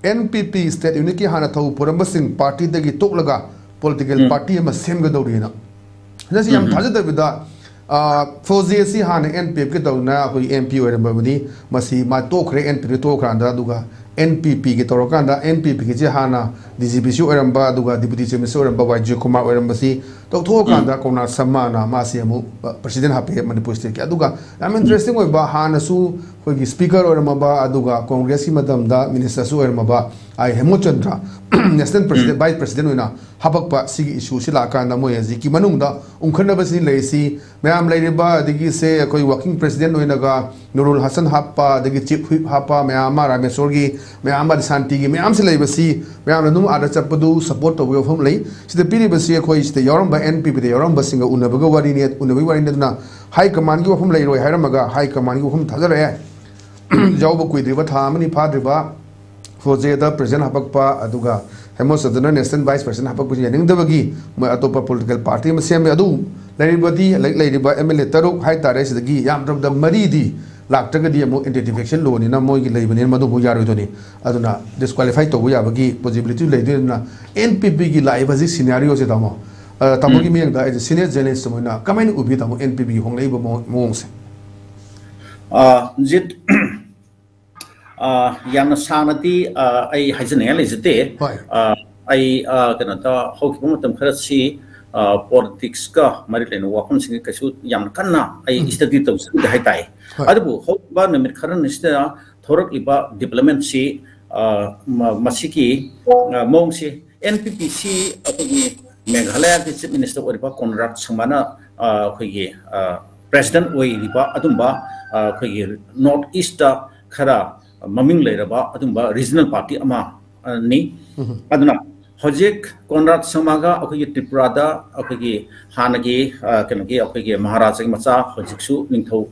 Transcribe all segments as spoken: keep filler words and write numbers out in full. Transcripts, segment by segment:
N P ꯄꯤ state unitꯀꯤ ꯍꯥꯟꯅ ꯊꯧ ꯄꯨꯔꯝꯕꯁꯤꯡ partyꯗꯒꯤ ꯇꯣꯛꯂꯒ political party ꯑꯃ ꯁꯦꯝꯒꯗꯧꯔꯤꯅ꯫ ꯁꯤꯗꯁꯤ ꯌꯥꯝ ꯊꯥꯖꯗꯕꯤꯗ, ꯑ, ꯐꯣꯖꯦ ꯑꯁꯤ ꯍꯥꯟꯅ ꯑꯦꯟ ꯄꯤ ꯑꯦꯐꯀꯤ ꯇꯧꯗꯨꯅ ꯑꯩꯈꯣꯏ ꯑꯦꯝ ꯄꯤ ꯑꯣꯏꯔꯝꯕꯅꯤ꯫ ꯃꯁꯤ ꯃꯥ ꯇꯣꯛꯈ꯭ꯔꯦ, ꯑꯦꯟ ꯄꯤ ꯑꯦꯐꯀꯤ ꯇꯣꯛꯈ꯭ꯔꯀꯥꯟꯗ, ꯑꯗꯨꯒ ꯑꯦꯟ ꯄꯤ ꯄꯤꯒꯤ ꯇꯧꯔꯀꯥꯟꯗ, ꯑꯦꯟ ꯄꯤ ꯄꯤꯒꯤꯁꯤ ꯍꯥꯟꯅ ꯗꯤ ꯖꯤ ꯄꯤꯁꯤ ꯑꯣꯏꯔꯝꯕ, ꯑꯗꯨꯒ deputy chairmanꯁꯤ ꯑꯣꯏꯔꯝꯕ ꯋꯥꯏ ꯖꯤ ꯀꯨꯃꯥꯔ ꯑꯣꯏꯔꯝꯕꯁꯤ ꯇꯧꯊꯣꯛꯑꯀꯥꯟꯗ ꯀꯣꯅꯥ ꯁꯝꯃꯥꯅ ꯃꯥꯁꯤ ꯑꯃꯨꯛ, ꯑ, president ꯍꯥꯞꯄꯦ ꯃꯅꯤꯄꯨꯔ stateꯀꯤ꯫ ꯑꯗꯨꯒ ꯌꯥꯝ interesting ꯑꯣꯏꯕ, ꯍꯥꯟꯅꯁꯨ ꯑꯩꯈꯣꯏꯒꯤ speaker ꯑꯣꯏꯔꯝꯃꯕ, ꯑꯗꯨꯒ ꯀꯣꯡꯒ꯭ꯔꯦꯁꯀꯤ ꯃꯇꯝꯗ ministerꯁꯨ ꯑꯣꯏꯔꯝꯃꯕ ꯑꯥꯏ ꯍꯦꯃꯣꯆꯟꯗ꯭ꯔ national president, vice president ꯑꯣꯏꯅ ꯍꯥꯄꯛꯄ ꯁꯤꯒꯤ issueꯁꯤ ꯂꯥꯛꯑꯀꯥꯟꯗ ꯃꯣꯏ ꯍꯧꯖꯤꯛꯀꯤ ꯃꯅꯨꯡꯗ ꯎꯪꯈꯠꯅꯕꯁꯤ ꯂꯩꯔꯤꯁꯤ꯫ ꯃꯌꯥꯝ ꯂꯩꯔꯤꯕ, ꯑꯗꯒꯤ ꯁꯦ ꯑꯩꯈꯣꯏ working president ꯑꯣꯏꯅꯒ ꯅꯨꯔꯨꯜ ꯍꯁꯟ ꯍꯥꯞꯄ, ꯑꯗꯒꯤ chief whip ꯍꯥꯞꯄ ꯃꯌꯥꯝ ꯑꯃ, ꯔꯥꯃꯦꯁꯣꯔꯒꯤ ꯃꯌꯥꯝ ꯑꯃ, ꯁꯥꯟꯇꯤꯒꯤ ꯃꯌꯥꯝꯁꯤ ꯂꯩꯕꯁꯤ ꯃꯌꯥꯝꯅ ꯑꯗꯨꯝ ꯑꯥꯗ ꯆꯠꯄꯗꯨ support ꯇꯧꯕꯒꯤ ꯋꯥꯐꯝ ꯂꯩ꯫ ꯁꯤꯗ ꯄꯤꯔꯤꯕꯁꯤ ꯑꯩꯈꯣꯏ ꯁꯤꯗ ꯌꯥꯎꯔꯝꯕ ꯑꯦꯟ ꯄꯤ ꯄꯤꯗ ꯌꯥꯎꯔꯝꯕꯁꯤꯡꯒ ꯎꯅꯕꯒ ꯋꯥꯔꯤꯅꯤ, ꯎꯅꯕꯒꯤ ꯋꯥꯔꯤꯅꯤ꯫ ꯑꯗꯨꯅ high commandꯒꯤ ꯋꯥꯐꯝ ꯂꯩꯔꯣꯏ ꯍꯥꯏꯔꯝꯃꯒ high commandꯒꯤ ꯋꯥꯐꯝ ꯊꯥꯖꯔꯛꯑꯦ꯫ ꯌꯥꯎꯕ ꯀꯨꯏꯗ꯭ꯔꯤꯕ, ꯊꯥ ꯑꯃꯅꯤ ꯐꯥꯗ꯭ꯔꯤꯕ ꯐꯣꯖꯦꯗ president ꯍꯥꯄꯛꯄ, ꯑꯗꯨꯒ ꯍꯦꯃꯣꯆꯟꯗ꯭ꯔꯅ national vice president ꯍꯥꯄꯛꯄꯁꯤ ꯌꯥꯅꯤꯡꯗꯕꯒꯤ ꯃꯣꯏ ꯑꯇꯣꯞꯄ political party ꯑꯃ ꯁꯦꯝꯃꯦ꯫ ꯑꯗꯨ ꯂꯩꯔꯤꯕꯗꯤ, ꯂꯩ-, ꯂꯩꯔꯤꯕ ꯑꯦꯝ ꯑꯦꯜ ꯑꯦ ꯇꯔꯨꯛ ꯍꯥꯏꯇꯥꯔꯦ, ꯁꯤꯗꯒꯤ ꯌꯥꯝꯗ꯭ꯔꯕꯗ ꯃꯔꯤꯗꯤ ꯂꯥꯛꯇ꯭ꯔꯒꯗꯤ ꯑꯃꯨꯛ anti defection lawꯅꯤꯅ ꯃꯣꯏꯒꯤ ꯂꯩꯕꯅꯤꯅ ꯃꯗꯨ ꯑꯃꯨꯛ ꯌꯥꯔꯣꯏꯗꯣꯏꯅꯤ꯫ ꯑꯗꯨꯅ disqualify ꯇꯧꯕ ꯌꯥꯕꯒꯤ possibility ꯂꯩꯗꯣꯏꯅ ꯑꯦꯟ ꯄꯤ ꯄꯤꯒꯤ ꯂꯥꯛꯏꯕ ꯍꯧꯖꯤꯛ scenarioꯁꯦ, ꯇꯥꯃꯣ, ꯑ, ꯇꯥꯃꯣꯒꯤ ꯎꯝ꯫ ꯃꯤꯠꯌꯦꯡꯗ ꯑꯩꯁꯦ senior journalist ꯑꯃ ꯑꯣꯏꯅ ꯀꯃꯥꯏꯅ ꯎꯕꯤ, ꯇꯥꯃꯣ, ꯑꯦꯟ ꯄꯤ ꯄꯤꯒꯤ ꯍꯣꯡꯂꯛꯏꯕ ꯃꯑꯣꯡ-, ꯃꯑꯣꯡꯁꯦ? ꯑ, ꯖꯤꯠ, ꯑ, ꯌꯥꯝꯅ ꯁꯥꯡꯅꯗꯤ, ꯑ, ꯑꯩ ꯍꯥꯏꯖꯅꯤꯡꯉꯥꯏ ꯂꯩꯖꯗꯦ꯫ ꯍꯣꯏ꯫ ꯑ, ꯑꯩ, ꯑ, ꯀꯩꯅꯣꯗ ꯍꯧꯈꯤꯕ ꯃꯇꯝ ꯈꯔꯁꯤ, ꯑ, politicsꯀ ꯃꯔꯤ ꯂꯩꯅꯕ ꯋꯥꯐꯝꯁꯤꯡꯒꯤ ꯀꯩꯁꯨ ꯌꯥꯝꯅ ꯀꯟꯅ ꯑꯩ ꯎꯝ꯫ study ꯇꯧꯖꯗꯦ ꯍꯥꯏꯇꯥꯏ꯫ ꯍꯣꯏ꯫ ꯑꯗꯨꯕꯨ ꯍꯧꯈꯤꯕ ꯅꯨꯃꯤꯠ ꯈꯔꯅꯤꯁꯤꯗ ꯊꯣꯔꯛꯂꯤꯕ developmentꯁꯤ, ꯑ, ꯃ-, ꯃꯁꯤꯒꯤ, ꯑ, ꯃꯑꯣꯡꯁꯤ ꯑꯦꯟ ꯄꯤ ꯄꯤꯁꯤ ꯑꯩꯈꯣꯏꯒꯤ ꯃꯦꯘꯥꯂꯌꯒꯤ chief minister ꯑꯣꯏꯔꯤꯕ ꯀꯣꯟꯔꯥꯗ ꯁꯪꯃꯥꯅ, ꯑ, ꯑꯩꯈꯣꯏꯒꯤ, ꯑ, president ꯑꯣꯏꯔꯤꯕ ꯑꯗꯨꯝꯕ, ꯑ, ꯑꯩꯈꯣꯏꯒꯤ North Eastꯇ ꯈꯔ ꯃꯃꯤꯡ ꯂꯩꯔꯕ ꯑꯗꯨꯝꯕ regional party ꯑꯃ, ꯑ, ꯅꯤ꯫ ꯎꯝ꯫ ꯑꯗꯨꯅ ꯍꯧꯖꯤꯛ ꯀꯣꯟꯔꯥꯗ ꯁꯪꯃꯥꯒ ꯑꯩꯈꯣꯏꯒꯤ ꯇ꯭ꯔꯤꯄꯨꯔꯥꯗ ꯑꯩꯈꯣꯏꯒꯤ ꯍꯥꯟꯅꯒꯤ, ꯑ, ꯀꯩꯅꯣꯒꯤ ꯑꯩꯈꯣꯏꯒꯤ ꯃꯍꯥꯔꯥꯖꯥꯒꯤ ꯃꯆꯥ ꯍꯧꯖꯤꯛꯁꯨ ꯅꯤꯡꯊꯧ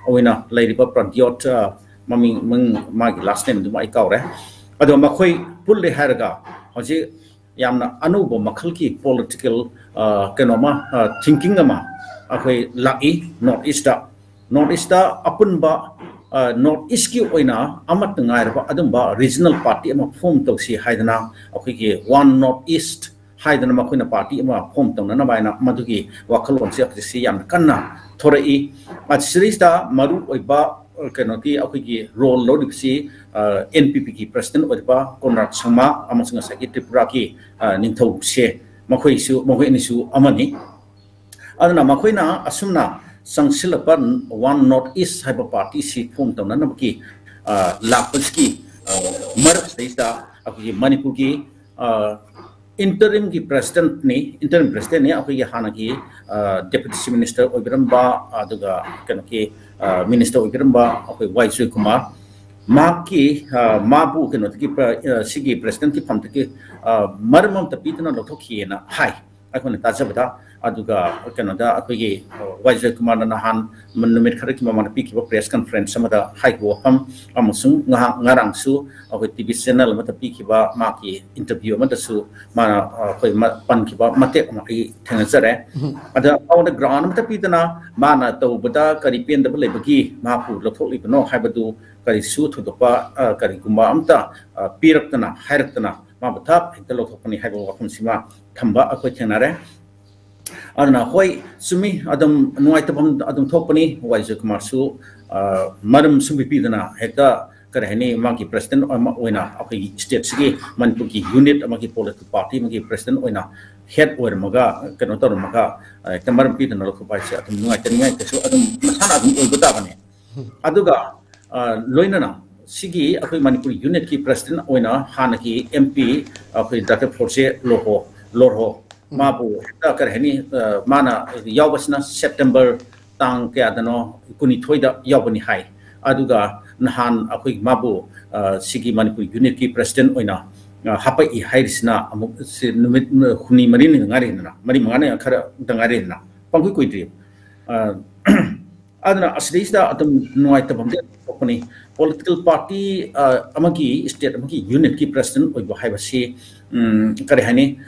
ꯑꯣꯏꯅ ꯂꯩꯔꯤꯕ ꯄ꯭ꯔꯗ꯭ꯌꯣꯠ, ꯑ, ꯃꯃꯤꯡ, ꯃꯃꯤꯡ, ꯃꯥꯒꯤ last nameꯗꯨꯃ ꯑꯩ ꯀꯥꯎꯔꯦ꯫ ꯑꯗꯣ ꯃꯈꯣꯏ ꯄꯨꯜꯂꯦ ꯍꯥꯏꯔꯒ ꯍꯧꯖꯤꯛ ꯌꯥꯝꯅ ꯑꯅꯧꯕ ꯃꯈꯜꯒꯤ political, ꯑ, ꯀꯩꯅꯣꯃ, ꯑ, thinking ꯑꯃ ꯑꯩꯈꯣꯏ ꯂꯥꯛꯏ North Eastꯇ꯫ North Eastꯇ ꯑꯄꯨꯟꯕ, ꯅꯣꯔꯠ ꯏꯁꯀꯤ ꯑꯣꯏꯅ ꯑꯃꯠꯇ ꯉꯥꯏꯔꯕ ꯑꯗꯨꯝꯕ ꯔꯤꯖꯅꯦꯜ ꯄꯥꯔꯇꯤ ꯑꯃ ꯐꯣꯝ ꯇꯧꯁꯤ ꯍꯥꯏꯗꯅ, ꯑꯩꯈꯣꯏꯒꯤ ꯋꯥꯟ ꯅꯣꯔꯠ ꯏꯁ ꯍꯥꯏꯗꯅ ꯃꯈꯣꯏꯅ ꯄꯥꯔꯇꯤ ꯑꯃ ꯐꯣꯝ ꯇꯧꯅꯅꯕ ꯍꯥꯏꯅ ꯃꯗꯨꯒꯤ ꯋꯥꯈꯜꯂꯣꯟꯁꯦ ꯍꯧꯖꯤꯛꯁꯤ ꯌꯥꯝꯅ ꯀꯟꯅ ꯊꯣꯔꯛꯏ꯫ ꯁꯤꯗꯩꯁꯤꯗ ꯃꯔꯨ ꯑꯣꯏꯕ ꯀꯩꯅꯣꯒꯤ ꯑꯩꯈꯣꯏꯒꯤ ꯔꯣꯜ ꯂꯧꯔꯤꯕꯁꯤ ꯑꯦꯟ ꯄꯤ ꯄꯤꯒꯤ ꯄ꯭ꯔꯁꯤꯗꯦꯟ ꯑꯣꯏꯔꯤꯕ ꯀꯣꯟꯔꯥꯗ ꯁꯪꯃꯥ ꯑꯃꯁꯨꯡ ꯉꯁꯥꯏꯒꯤ ꯇ꯭ꯔꯤꯄꯨꯔꯥꯒꯤ ꯅꯤꯡꯊꯧꯁꯦ, ꯃꯈꯣꯏꯁꯨ, ꯃꯈꯣꯏ ꯑꯅꯤꯁꯨ ꯑꯃꯅꯤ꯫ ꯑꯗꯨꯅ ꯃꯈꯣꯏꯅ ꯑꯁꯨꯝꯅ ꯆꯪꯁꯤꯜꯂꯛꯄ ꯋꯥꯟ ꯅꯣꯔꯠ ꯏꯁ ꯍꯥꯏꯕ ꯄꯥꯔꯇꯤꯁꯤ ꯐꯣꯝ ꯇꯧꯅꯅꯕꯒꯤ ꯂꯥꯛꯄꯁꯤꯒꯤ ꯃꯔꯛꯁꯤꯗꯩꯁꯤꯗ ꯑꯩꯈꯣꯏꯒꯤ ꯃꯅꯤꯄꯨꯔꯒꯤ ꯏꯟꯇꯔꯤꯝꯒꯤ ꯄ꯭ꯔꯁꯤꯗꯦꯟꯠꯅꯤ, ꯏꯟꯇꯔꯤꯝ ꯄ꯭ꯔꯁꯤꯗꯦꯟꯠꯅꯤ ꯑꯩꯈꯣꯏꯒꯤ ꯍꯥꯟꯅꯒꯤ ꯗꯦꯄꯨꯇꯤ ꯆꯤꯐ ꯃꯤꯅꯤꯁꯇꯔ ꯑꯣꯏꯕꯤꯔꯝꯕ, ꯑꯗꯨꯒ ꯀꯩꯅꯣꯒꯤ ꯃꯤꯅꯤꯁꯇꯔ ꯑꯣꯏꯕꯤꯔꯝꯕ ꯑꯩꯈꯣꯏ ꯋꯥꯏ ꯖꯣꯏꯀꯨꯃꯥꯔ꯫ ꯃꯍꯥꯛꯀꯤ, ꯃꯥꯕꯨ ꯀꯩꯅꯣꯗꯒꯤ, ꯁꯤꯒꯤ ꯄ꯭ꯔꯁꯤꯗꯦꯟꯠꯀꯤ ꯐꯝꯗꯒꯤ ꯃꯔꯝ ꯑꯃꯇ ꯄꯤꯗꯅ ꯂꯧꯊꯣꯛꯈꯤꯑꯅ ꯍꯥꯏ ꯑꯩꯈꯣꯏꯅ ꯇꯥꯖꯕꯗ꯫ ꯑꯗꯨꯒ ꯀꯩꯅꯣꯗ ꯑꯩꯈꯣꯏꯒꯤ ꯋꯥꯏ ꯖꯣꯏꯀꯨꯃꯥꯔꯅ ꯅꯍꯥꯟ ꯅꯨꯃꯤꯠ ꯈꯔꯒꯤ ꯃꯃꯥꯡꯗ ꯄꯤꯈꯤꯕ ꯄ꯭ꯔꯦꯁ ꯀꯟꯐꯔꯦꯟꯁ ꯑꯃꯗ ꯍꯥꯏꯈꯤꯕ ꯋꯥꯐꯝ ꯑꯃꯁꯨꯡ ꯉꯥꯏꯍꯥꯛ ꯉꯔꯥꯡꯁꯨ ꯑꯩꯈꯣꯏ ꯇꯤ ꯚꯤ ꯆꯦꯅꯦꯜ ꯑꯃꯗ ꯄꯤꯈꯤꯕ ꯃꯥꯒꯤ ꯏꯟꯇꯔꯚ꯭ꯌꯨ ꯑꯃꯗꯁꯨ ꯃꯥꯅ ꯑꯩꯈꯣꯏ ꯄꯟꯈꯤꯕ ꯃꯇꯦꯛ ꯑꯃ ꯑꯩ ꯊꯦꯡꯅꯖꯔꯦ꯫ ꯑꯗ ꯃꯉꯣꯟꯗ ꯒ꯭ꯔꯥꯎꯟ ꯑꯃꯇ ꯄꯤꯗꯅ ꯃꯥꯅ ꯇꯧꯕꯗ ꯀꯔꯤ ꯄꯦꯟꯗꯕ ꯂꯩꯕꯒꯤ ꯃꯍꯥꯛꯄꯨ ꯂꯧꯊꯣꯛꯂꯤꯕꯅꯣ ꯍꯥꯏꯕꯗꯨ ꯀꯔꯤꯁꯨ ꯊꯣꯏꯗꯣꯛꯄ ꯀꯔꯤꯒꯨꯝꯕ ꯑꯝꯇ ꯄꯤꯔꯛꯇꯅ ꯍꯥꯏꯔꯛꯇꯅ ꯃꯥꯕꯨ ꯊꯛ ꯍꯦꯛꯇ ꯂꯧꯊꯣꯛꯄꯅꯤ ꯍꯥꯏꯕ ꯋꯥꯐꯝꯁꯤꯃ ꯊꯝꯕ ꯑꯩꯈꯣꯏ ꯊꯦꯡꯅꯔꯦ꯫ ꯑꯗꯨꯅ ꯍꯣꯏ, ꯆꯨꯝꯃꯤ, ꯑꯗꯨꯝ ꯅꯨꯡꯉꯥꯏꯇꯕ ꯑꯗꯨꯝ ꯊꯣꯛꯄꯅꯤ꯫ ꯋꯥꯏ ꯖꯣꯏꯀꯨꯃꯥꯔꯁꯨ ꯃꯔꯝ ꯁꯨꯝ ꯄꯤꯕꯤꯗꯅ ꯍꯦꯛꯇ ꯀꯔꯤ ꯍꯥꯏꯅꯤ, ꯃꯥꯒꯤ ꯄ꯭ꯔꯁꯤꯗꯦꯟꯠ ꯑꯃ ꯑꯣꯏꯅ ꯑꯩꯈꯣꯏꯒꯤ ꯁ꯭ꯇꯦꯠꯁꯤꯒꯤ ꯃꯅꯤꯄꯨꯔꯒꯤ ꯌꯨꯅꯤꯠ ꯑꯃꯒꯤ ꯄꯣꯂꯤꯇꯤꯀꯦꯜ ꯄꯥꯔꯇꯤ ꯑꯃꯒꯤ ꯄ꯭ꯔꯁꯤꯗꯦꯟꯠ ꯑꯣꯏꯅ ꯍꯦꯗ ꯑꯣꯏꯔꯝꯃꯒ ꯀꯩꯅꯣ ꯇꯧꯔꯝꯃꯒ ꯍꯦꯛꯇ ꯃꯔꯝ ꯄꯤꯗꯅ ꯂꯧꯊꯣꯛꯄ ꯍꯥꯏꯁꯦ ꯑꯗꯨꯝ ꯅꯨꯡꯉꯥꯏꯇꯅꯤꯡꯉꯥꯏ ꯀꯩꯁꯨ ꯑꯗꯨꯝ ꯃꯁꯥꯅ ꯑꯗꯨꯝ ꯑꯣꯏꯕ ꯇꯥꯕꯅꯦ꯫ ꯑꯗꯨꯒ ꯂꯣꯏꯅꯅ ꯁꯤꯒꯤ ꯑꯩꯈꯣꯏ ꯃꯅꯤꯄꯨꯔ ꯌꯨꯅꯤꯠꯀꯤ ꯄ꯭ꯔꯁꯤꯗꯦꯟꯠ ꯑꯣꯏꯅ ꯍꯥꯟꯅꯒꯤ ꯑꯦꯝ ꯄꯤ ꯑꯩꯈꯣꯏ ꯗꯥꯛꯇꯔ ꯐꯣꯔꯁꯦ ꯂꯣꯍꯣ, ꯂꯣꯔꯍꯣ, ꯃꯥꯕꯨ ꯍꯦꯛꯇ ꯀꯔꯤ ꯍꯥꯏꯅꯤ, ꯃꯥꯅ ꯌꯥꯎꯕꯁꯤꯅ ꯁꯦꯞꯇꯦꯝꯕꯔ ꯇꯥꯡ ꯀꯌꯥꯗꯅꯣ, ꯀꯨꯟꯅꯤꯊꯣꯏꯗ ꯌꯥꯎꯕꯅꯤ ꯍꯥꯏ꯫ ꯑꯗꯨꯒ ꯅꯍꯥꯟ ꯑꯩꯈꯣꯏ ꯃꯥꯕꯨ ꯁꯤꯒꯤ ꯃꯅꯤꯄꯨꯔ ꯌꯨꯅꯤꯠꯀꯤ ꯄ꯭ꯔꯁꯤꯗꯦꯟꯠ ꯑꯣꯏꯅ ꯍꯥꯄꯛꯏ ꯍꯥꯏꯔꯤꯁꯤꯅ ꯑꯃꯨꯛ ꯁꯤ ꯅꯨꯃꯤꯠ ꯍꯨꯝꯅꯤ ꯃꯔꯤꯅꯤ ꯉꯥꯏꯔꯤꯗꯅ, ꯃꯔꯤ ꯃꯉꯥꯅꯤ ꯈꯔꯗ ꯉꯥꯏꯔꯤꯗꯅ, ꯄꯪꯀꯨꯏ ꯀꯨꯏꯗ꯭ꯔꯤ꯫ ꯑꯗꯨꯅ ꯑꯁꯤꯗꯩꯁꯤꯗ ꯑꯗꯨꯝ ꯅꯨꯡꯉꯥꯏꯇꯕ ꯑꯃꯗꯤ ꯊꯣꯛꯄꯅꯤ꯫ Political party ꯑꯃꯒꯤ, state ꯑꯃꯒꯤ unitꯀꯤ president ꯑꯣꯏꯕ ꯍꯥꯏꯕꯁꯤ, ꯀꯔꯤ ꯍꯥꯏꯅꯤ,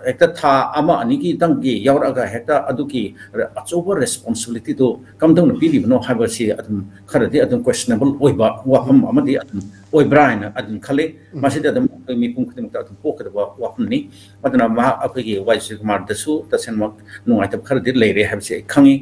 ꯍꯦꯛꯇ ꯊꯥ ꯑꯃ ꯑꯅꯤꯒꯤꯗꯪꯒꯤ ꯌꯥꯎꯔꯛꯑꯒ ꯍꯦꯛꯇ ꯑꯗꯨꯒꯤ ꯑꯆꯧꯕ responsibilityꯗꯨ ꯀꯝꯗꯧꯅ ꯄꯤꯔꯤꯕꯅꯣ ꯍꯥꯏꯕꯁꯤ ꯑꯗꯨꯝ ꯈꯔꯗꯤ ꯑꯗꯨꯝ questionable ꯑꯣꯏꯕ ꯋꯥꯐꯝ ꯑꯃꯗꯤ ꯑꯗꯨꯝ ꯑꯣꯏꯕ꯭ꯔꯥ ꯍꯥꯏꯅ ꯑꯗꯨꯝ ꯈꯜꯂꯤ꯫ ꯃꯁꯤꯗꯤ ꯑꯗꯨꯝ ꯑꯩꯈꯣꯏ ꯃꯤꯄꯨꯝ ꯈꯨꯗꯤꯡꯃꯛꯇ ꯑꯗꯨꯝ ꯄꯣꯛꯀꯗꯕ ꯋꯥꯐꯝꯅꯤ꯫ ꯑꯗꯨꯅ ꯃꯍꯥꯛ, ꯑꯩꯈꯣꯏꯒꯤ ꯋꯥꯏ ꯁꯨꯔꯖꯀꯨꯃꯥꯔꯗꯁꯨ ꯇꯁꯦꯡꯃꯛ ꯅꯨꯡꯉꯥꯏꯇꯕ ꯈꯔꯗꯤ ꯂꯩꯔꯦ ꯍꯥꯏꯕꯁꯤ ꯑꯩ ꯈꯪꯉꯤ꯫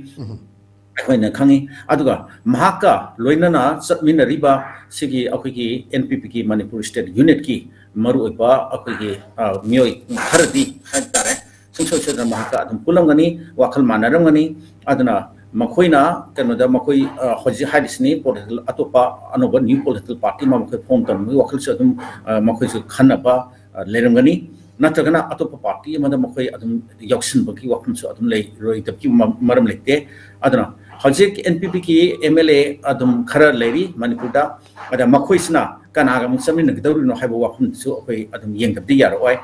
ꯑꯩꯈꯣꯏꯅ ꯈꯪꯉꯤ꯫ ꯑꯗꯨꯒ ꯃꯍꯥꯛꯀ ꯂꯣꯏꯅꯅ ꯆꯠꯃꯤꯟꯅꯔꯤꯕ ꯁꯤꯒꯤ ꯑꯩꯈꯣꯏꯒꯤ NPPꯒꯤ ꯃꯅꯤꯄꯨꯔ state unitꯀꯤ ꯃꯔꯨꯑꯣꯏꯕ ꯑꯩꯈꯣꯏꯒꯤ, ꯑ, ꯃꯤꯑꯣꯏ ꯈꯔꯗꯤ ꯍꯥꯏꯕ ꯇꯥꯔꯦ, ꯁꯨꯡꯁꯣꯏ ꯁꯣꯏꯗꯅ ꯃꯍꯥꯛꯀ ꯑꯗꯨꯝ ꯄꯨꯜꯂꯝꯒꯅꯤ, ꯋꯥꯈꯜ ꯃꯥꯟꯅꯔꯝꯒꯅꯤ꯫ ꯑꯗꯨꯅ ꯃꯈꯣꯏꯅ ꯀꯩꯅꯣꯗ ꯃꯈꯣꯏ, ꯑ, ꯍꯧꯖꯤꯛ ꯍꯥꯏꯔꯤꯁꯤꯅꯤ, political, ꯑꯇꯣꯞꯄ ꯑꯅꯧꯕ new political party ꯑꯃ ꯃꯈꯣꯏ form ꯇꯧꯅꯕꯒꯤ ꯋꯥꯈꯜꯁꯨ ꯑꯗꯨꯝ, ꯑ, ꯃꯈꯣꯏꯁꯨ ꯈꯟꯅꯕ, ꯑ, ꯂꯩꯔꯝꯒꯅꯤ꯫ ꯅꯠꯇ꯭ꯔꯒꯅ ꯑꯇꯣꯞꯄ party ꯑꯃꯗ ꯃꯈꯣꯏ ꯑꯗꯨꯝ ꯌꯥꯎꯁꯤꯟꯕꯒꯤ ꯋꯥꯐꯝꯁꯨ ꯑꯗꯨꯝ ꯂꯩꯔꯣꯏꯗꯕꯒꯤ ꯃ-, ꯃꯔꯝ ꯂꯩꯇꯦ꯫ ꯑꯗꯨꯅ ꯍꯧꯖꯤꯛ NPPꯒꯤ MLA ꯑꯗꯨꯝ ꯈꯔ ꯂꯩꯔꯤ ꯃꯅꯤꯄꯨꯔꯗ꯫ ꯑꯗ ꯃꯈꯣꯏꯁꯤꯅ ꯀꯅꯥꯒ ꯑꯃꯨꯛ ꯆꯠꯃꯤꯟꯅꯒꯗꯧꯔꯤꯅꯣ ꯍꯥꯏꯕ ꯋꯥꯐꯝꯗꯨꯁꯨ ꯑꯩꯈꯣꯏ ꯑꯗꯨꯝ ꯌꯦꯡꯗꯕꯗꯤ ꯌꯥꯔꯛꯑꯣꯏ꯫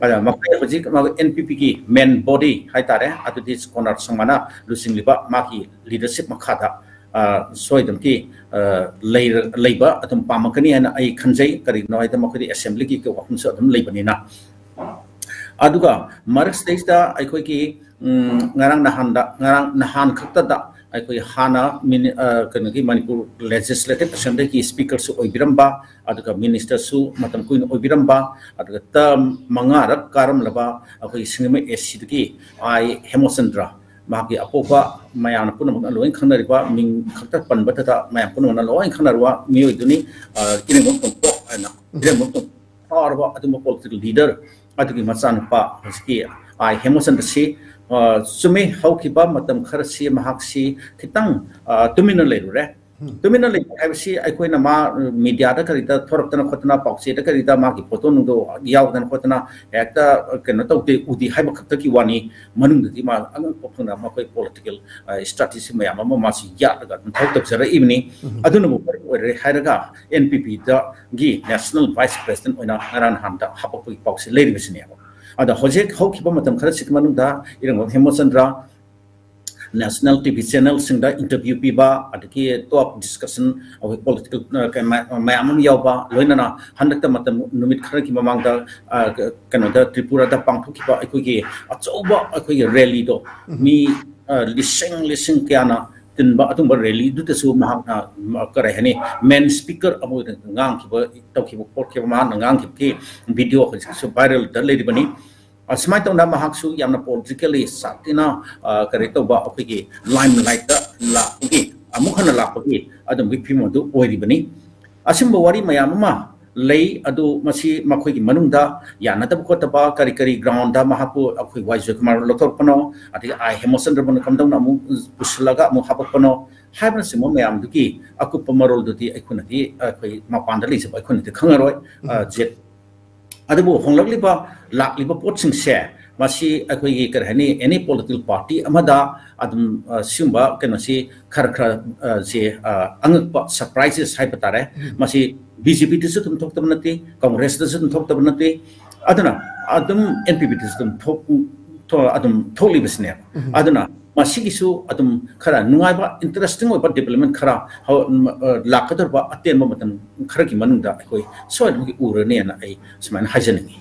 ꯑꯗ ꯃꯈꯣꯏ ꯍꯧꯖꯤꯛ NPPꯒꯤ main body ꯍꯥꯏꯇꯥꯔꯦ, ꯑꯗꯨꯗꯤ ꯀꯣꯅꯔ ꯁꯪꯃꯥꯅ ꯂꯨꯆꯤꯡꯂꯤꯕ ꯃꯥꯒꯤ leadership ꯃꯈꯥꯗ, ꯑ, ꯁꯣꯏꯗꯅꯀꯤ, ꯑ, ꯂꯩꯔ-, ꯂꯩꯕ ꯑꯗꯨꯝ ꯄꯥꯝꯃꯛꯀꯅꯤ ꯍꯥꯏꯅ ꯑꯩ ꯈꯟꯖꯩ꯫ ꯀꯔꯤꯒꯤꯅꯣ ꯍꯥꯏꯗ ꯃꯈꯣꯏꯗꯤ assemblyꯒꯤ ꯋꯥꯐꯝꯁꯨ ꯑꯗꯨꯝ ꯂꯩꯕꯅꯤꯅ꯫ ꯑꯗꯨꯒ ꯃꯔꯛꯁꯤꯗꯩꯁꯤꯗ ꯑꯩꯈꯣꯏꯒꯤ, ꯎꯝ, ꯉꯔꯥꯡ ꯅꯍꯥꯟꯗ, ꯉꯔꯥꯡ ꯅꯍꯥꯟ ꯈꯛꯇꯗ ꯑꯩꯈꯣꯏ ꯍꯥꯟꯅ ꯃꯤꯅꯤ-, ꯑ, ꯀꯩꯅꯣꯒꯤ ꯃꯅꯤꯄꯨꯔ Legislative Assemblyꯒꯤ speakerꯁꯨ ꯑꯣꯏꯕꯤꯔꯝꯕ, ꯑꯗꯨꯒ ministerꯁꯨ ꯃꯇꯝ ꯀꯨꯏꯅ ꯑꯣꯏꯕꯤꯔꯝꯕ, ꯑꯗꯨꯒ term ꯃꯉꯥꯔꯛ ꯀꯥꯔꯝꯂꯕ ꯑꯩꯈꯣꯏꯒꯤ ꯁꯤꯡꯖꯃꯩ ACꯗꯒꯤ ꯑꯥꯏ ꯍꯦꯃꯆꯟꯗ꯭ꯔ, ꯃꯍꯥꯛꯀꯤ ꯑꯄꯣꯛꯄ ꯃꯌꯥꯝꯅ ꯄꯨꯝꯅꯃꯛꯅ ꯂꯣꯏꯅ ꯈꯪꯅꯔꯤꯕ, ꯃꯤꯡ ꯈꯛꯇ ꯄꯟꯕꯗꯇ ꯃꯌꯥꯝ ꯄꯨꯝꯅꯃꯛꯅ ꯂꯣꯏꯅ ꯈꯪꯅꯔꯕ ꯃꯤꯑꯣꯏꯗꯨꯅꯤ, ꯑ, ꯏꯔꯦꯡꯕꯝ ꯇꯣꯝꯄꯣꯛ ꯍꯥꯏꯅ꯫ ꯏꯔꯦꯡꯕꯝ ꯇꯣꯝꯄꯣꯛ ꯐꯥꯎꯔꯕ ꯑꯗꯨꯝꯕ political leader ꯑꯗꯨꯒꯤ ꯃꯆꯥꯅꯨꯄꯥ ꯍꯧꯖꯤꯛꯀꯤ ꯑꯥꯏ ꯍꯦꯃꯆꯟꯗ꯭ꯔꯁꯤ, ꯑ, ꯆꯨꯝꯃꯤ, ꯍꯧꯈꯤꯕ ꯃꯇꯝ ꯈꯔꯁꯤ ꯃꯍꯥꯛꯁꯤ ꯈꯤꯇꯪ, ꯑ, ꯇꯨꯃꯤꯟꯅ ꯂꯩꯔꯨꯔꯦ꯫ ꯇꯨꯃꯤꯟꯅ ꯂꯩꯕ ꯍꯥꯏꯕꯁꯤ ꯑꯩꯈꯣꯏꯅ ꯃꯥ, ꯎꯝ, mediaꯗ ꯀꯔꯤꯗ ꯊꯣꯔꯛꯇꯅ ꯈꯣꯠꯇꯅ, ꯄꯥꯎꯆꯦꯗ ꯀꯔꯤꯗ ꯃꯥꯒꯤ photo ꯅꯨꯡꯗꯣ ꯌꯥꯎꯗꯅ ꯈꯣꯠꯇꯅ ꯍꯦꯛꯇ, ꯑ, ꯀꯩꯅꯣ ꯇꯧꯗꯦ, ꯎꯗꯦ ꯍꯥꯏꯕ ꯈꯛꯇꯒꯤ ꯋꯥꯅꯤ꯫ ꯃꯅꯨꯡꯗꯗꯤ ꯃꯥ ꯑꯉꯛꯄ ꯐꯪꯅ ꯃꯈꯣꯏ political, ꯑ, strategy ꯃꯌꯥꯝ ꯑꯃ ꯃꯥꯁꯤ ꯌꯥꯠꯂꯒ ꯑꯗꯨꯝ ꯊꯕꯛ ꯇꯧꯖꯔꯛꯏꯕꯅꯤ꯫ ꯑꯗꯨꯅꯕꯨ ꯃꯔꯝ ꯑꯣꯏꯔꯦ ꯍꯥꯏꯔꯒ NPPꯗꯒꯤ national vice president ꯑꯣꯏꯅ ꯉꯔꯥꯡ ꯅꯍꯥꯟꯗ ꯍꯥꯄꯛꯄꯒꯤ ꯄꯥꯎꯁꯦ ꯂꯩꯔꯤꯕꯁꯤꯅꯦꯕ꯫ ꯑꯗ ꯍꯧꯖꯤꯛ ꯍꯧꯈꯤꯕ ꯃꯇꯝ ꯈꯔꯁꯤꯒꯤ ꯃꯅꯨꯡꯗ ꯏꯔꯦꯡꯕꯝ ꯍꯦꯃꯆꯟꯗ꯭ꯔ ꯅꯦꯁꯅꯦꯜ ꯇꯤ ꯚꯤ ꯆꯦꯅꯦꯜꯁꯤꯡꯗ ꯏꯟꯇꯔꯚ꯭ꯌꯨ ꯄꯤꯕ, ꯑꯗꯒꯤ ꯇꯣꯞ ꯗꯤꯁꯀꯁꯟ, ꯑꯩꯈꯣꯏ ꯄꯣꯂꯤꯇꯤꯀꯦꯜ ꯃꯌꯥꯝ ꯑꯃ ꯌꯥꯎꯕ, ꯂꯣꯏꯅꯅ ꯍꯟꯗꯛꯇ ꯃꯇꯝ ꯅꯨꯃꯤꯠ ꯈꯔꯒꯤ ꯃꯃꯥꯡꯗ ꯀꯩꯅꯣꯗ, ꯇ꯭ꯔꯤꯄꯨꯔꯥꯗ ꯄꯥꯡꯊꯣꯛꯈꯤꯕ ꯑꯩꯈꯣꯏꯒꯤ ꯑꯆꯧꯕ ꯑꯩꯈꯣꯏꯒꯤ ꯔꯦꯂꯤꯗꯣ, ꯃꯤ ꯂꯤꯁꯤꯡ ꯂꯤꯁꯤꯡ ꯀꯌꯥꯅ ꯇꯤꯟꯕ ꯑꯗꯨꯝꯕ ꯔꯦꯂꯤꯗꯨꯗꯁꯨ ꯃꯍꯥꯛꯅ, ꯀꯔꯤ ꯍꯥꯏꯅꯤ, ꯃꯦꯟ ꯁ꯭ꯄꯤꯀꯔ ꯑꯃ ꯑꯣꯏꯅ ꯉꯥꯡꯈꯤꯕ, ꯇꯧꯈꯤꯕ ꯈꯣꯠꯈꯤꯕ, ꯃꯍꯥꯛꯅ ꯉꯥꯡꯈꯤꯕꯒꯤ ꯚꯤꯗꯤꯑꯣ ꯍꯧꯖꯤꯛꯁꯨ ꯚꯥꯏꯔꯦꯜꯗ ꯂꯩꯔꯤꯕꯅꯤ꯫ ꯑꯁꯨꯃꯥꯏꯅ ꯇꯧꯅ ꯃꯍꯥꯛꯁꯨ ꯌꯥꯝꯅ ꯄꯣꯂꯤꯇꯤꯀꯦꯜꯂꯤ ꯁꯥꯊꯤꯅ, ꯀꯔꯤ ꯇꯧꯕ, ꯑꯩꯈꯣꯏꯒꯤ ꯂꯥꯏꯝ ꯂꯥꯏꯠꯇ ꯂꯥꯛꯄꯒꯤ, ꯑꯃꯨꯛ ꯍꯟꯅ ꯂꯥꯛꯄꯒꯤ ꯑꯗꯨꯝꯕꯒꯤ ꯐꯤꯕꯝ ꯑꯗꯨ ꯑꯣꯏꯔꯤꯕꯅꯤ꯫ ꯑꯁꯤꯒꯨꯝꯕ ꯋꯥꯔꯤ ꯃꯌꯥꯝ ꯑꯃ ꯂꯩ꯫ ꯑꯗꯨ ꯃꯁꯤ ꯃꯈꯣꯏꯒꯤ ꯃꯅꯨꯡꯗ ꯌꯥꯅꯗꯕ ꯈꯣꯠꯇꯕ ꯀꯔꯤ ꯀꯔꯤ ꯒ꯭ꯔꯥꯎꯟꯗ ꯃꯍꯥꯛꯄꯨ ꯑꯩꯈꯣꯏ ꯋꯥꯏ ꯖꯣꯏꯀꯨꯃꯥꯔ ꯂꯧꯊꯣꯔꯛꯄꯅꯣ, ꯑꯗꯒꯤ ꯑꯥꯏ ꯍꯦꯃꯆꯟꯗ꯭ꯔꯕꯨꯅ ꯀꯝꯗꯧꯅ ꯑꯃꯨꯛ ꯄꯨꯁꯤꯜꯂꯒ ꯑꯃꯨꯛ ꯍꯥꯄꯛꯄꯅꯣ ꯍꯥꯏꯕꯅꯆꯤꯡꯕ ꯃꯌꯥꯝꯗꯨꯒꯤ ꯑꯀꯨꯞꯄ ꯃꯔꯣꯜꯗꯨꯗꯤ ꯑꯩꯈꯣꯏꯅꯗꯤ, ꯑꯩꯈꯣꯏ ꯃꯄꯥꯟꯗ ꯂꯩꯖꯕ ꯑꯩꯈꯣꯏꯅꯗꯤ ꯈꯪꯉꯔꯣꯏ꯫ ꯖꯦꯠ ꯑꯗꯨꯕꯨ ꯍꯣꯡꯂꯛꯂꯤꯕ, ꯂꯥꯛꯂꯤꯕ ꯄꯣꯠꯁꯤꯡꯁꯦ, ꯃꯁꯤ ꯑꯩꯈꯣꯏꯒꯤ, ꯀꯔꯤ ꯍꯥꯏꯅꯤ, ꯑꯦꯅꯤ ꯄꯣꯂꯤꯇꯤꯀꯦꯜ ꯄꯥꯔꯇꯤ ꯑꯃꯗ ꯑꯗꯨꯝ, ꯁꯤꯒꯨꯝꯕ ꯀꯩꯅꯣꯁꯤ ꯈꯔ ꯈꯔ, ꯁꯦ, ꯑꯉꯛꯄ ꯁꯔꯄ꯭ꯔꯥꯏꯖꯦꯁ ꯍꯥꯏꯕ ꯇꯥꯔꯦ꯫ ꯃꯁꯤ ꯕꯤ ꯖꯦ ꯄꯤꯗꯁꯨ ꯑꯗꯨꯝ ꯊꯣꯛꯇꯕ ꯅꯠꯇꯦ, ꯀꯪꯒ꯭ꯔꯦꯁꯇꯁꯨ ꯑꯗꯨꯝ ꯊꯣꯛꯇꯕ ꯅꯠꯇꯦ꯫ ꯑꯗꯨꯅ ꯑꯗꯨꯝ ꯑꯦꯟ ꯄꯤ ꯄꯤꯗꯁꯨ ꯑꯗꯨꯝ ꯊꯣꯛ-, ꯊꯣ-, ꯑꯗꯨꯝ ꯊꯣꯛꯂꯤꯕꯁꯤꯅꯦꯕ꯫ ꯑꯗꯨꯅ ꯃꯁꯤꯒꯤꯁꯨ ꯑꯗꯨꯝ ꯈꯔ ꯅꯨꯡꯉꯥꯏꯕ, ꯏꯟꯇꯔꯦꯁꯇꯤꯡ ꯑꯣꯏꯕ ꯗꯤꯕꯦꯂꯞꯃꯦꯟ ꯈꯔ ꯍꯧ-, ꯂꯥꯛꯀꯗꯧꯔꯤꯕ ꯑꯇꯦꯟꯕ ꯃꯇꯝ ꯈꯔꯒꯤ ꯃꯅꯨꯡꯗ ꯑꯩꯈꯣꯏ ꯁꯣꯏꯗꯅꯃꯛꯀꯤ ꯎꯔꯅꯤꯅ ꯑꯩ ꯁꯨꯃꯥꯏꯅ ꯍꯥꯏꯖꯅꯤꯡꯉꯤ꯫